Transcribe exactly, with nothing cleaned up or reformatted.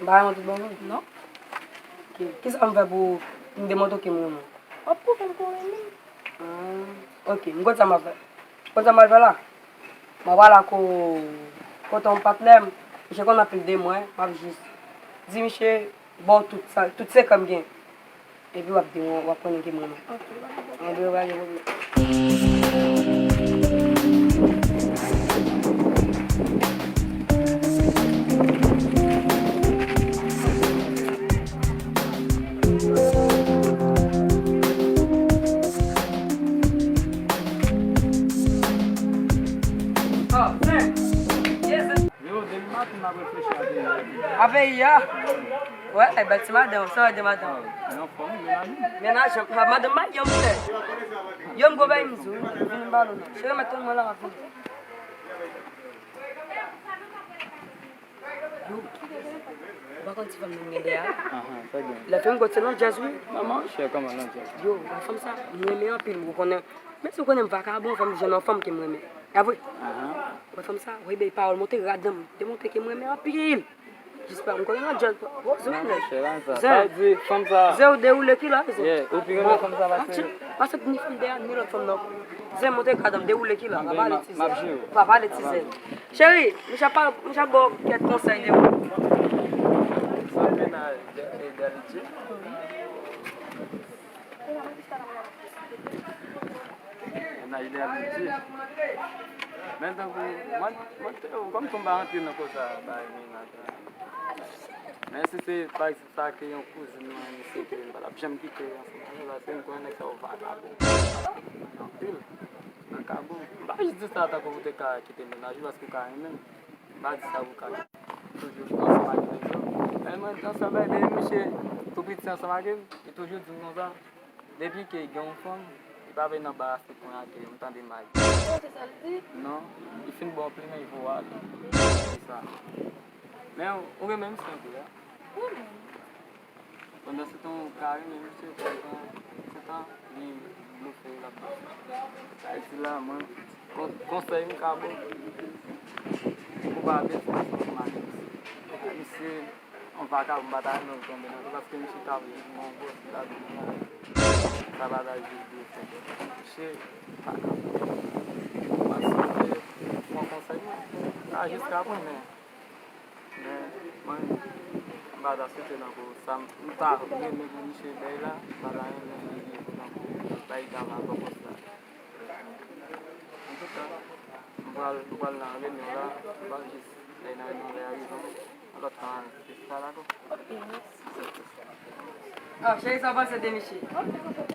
Bagay mwen tout bon vre? Non. Ok. Kisa m fè pou m demontre ke m renmen w? W ap pwouve m ke w renmen m. Ah, ok, m konn sa m ap fè. Konn sa m ap fè la? M ap pale ak kote yon patnè m. Misye konn anpil de mwen, m ap jis di misye ba w tout sa, tout sekrè m gen. Epi w ap di mwen, w ap konnen ke m renmen w. Ok, pa gen pwoblèm. Anben, pa gen pwoblèm. Yo, depi maten m ap reflechi a peyi a. A peyi a? Wè, bèl ti madanm, sa w di madanm? Li anfòm, wi, mennaj li. Mennaj, madanm m pa gen yon frè. Yo, m gwo bay m di w, vin m ba nou non. Cheri, mèt tann mwen la, m ap vini. Yo, ou pa konn ti fanm nan m gen dèyè a? Ahan, sa gen. Lè fè m gwo se nan djèz, wi. Manman, chè, kòman nan djèz? Yo, wè fanm sa, m renmen anpil, ou konnen. Menm si ou konnen m vakabon, fò m jwenn yon fanm ke m renmen. E vre? Ahan. Wè fanm sa, wè bèl pawòl, monte rad nan m, demontre ke m renmen anpil. Jis pa, m konnen nan djèz. Wo, zen. Non, chè, pa sa. Zen. Sa vle di, fanm sa. Zen, ou dewoule ki la, zen. Yeah, ou pi renmen fanm sa pase. Pase ni fanm dèyè, ni lòt fanm nan. Zen, monte rad nan m, dewoule ki la, pa pale ti zen. M ap jwe. Pa pale ti zen. Cheri, misye ap, misye ap ba w kèk konsèy de ou. Sa mennaj de, de, de Lidye. Mennaj de Lidye. Men tankou, mwen, mwen te, kòm tou m pa rantre nan koze sa, bay mennaj la. Men si se, pa egzanp, sa ke yon kouzin mwen, misye ke m pa t ap janm kite ansanm avè l, paske m konnen nèg sa yo vakabon. Anpil. Vakabon. M pa jis di sa tankou ou te ka kite mennaj ou paske ou ka renmen l. M pa di sa pou ka toujou ansanm ak nèg yo. Men mwen, ansanm avèk misye, tou piti ansanm ak li, li toujou di m konsa, depi ke gen yon fanm, li pa vle nan ba a se kounye a ke m tande mal. Oh, se sa l di? Non, li fin ba w plimen, li voye w ale. Se sa. Men ou renmen misye anpil, a? Wi, men. Pandan se tan ou ka renmen misye, pandan se tan li blofe, l ap blofe. Sa vle di la, mwen, kon-, konsèy m ka ba w, pou pa pèdi misye ansanm ak misye. Misye yon vakabon, m pa ta renmen w tonbe nan li, paske misye ka viv yon bòs, li ka viv yon bagay. Sa pa ta jis blofe. Misye vakabon. Mwen si w te pran konsèy mwen, sa jis ka pran, men Men, mwen, m pa ta swete tankou sa m ta renmen pou misye bay la, m pa ta renmen li viv tankou bay ta va kòmans la. Antouka, m pral, m pral nan renmen w la, m pral jis bay nan renmen w lè a rive yon lòt tan, se sa dakò? Ok, mèsi. Ah, cheri, sa w panse de misye? Ok, ok.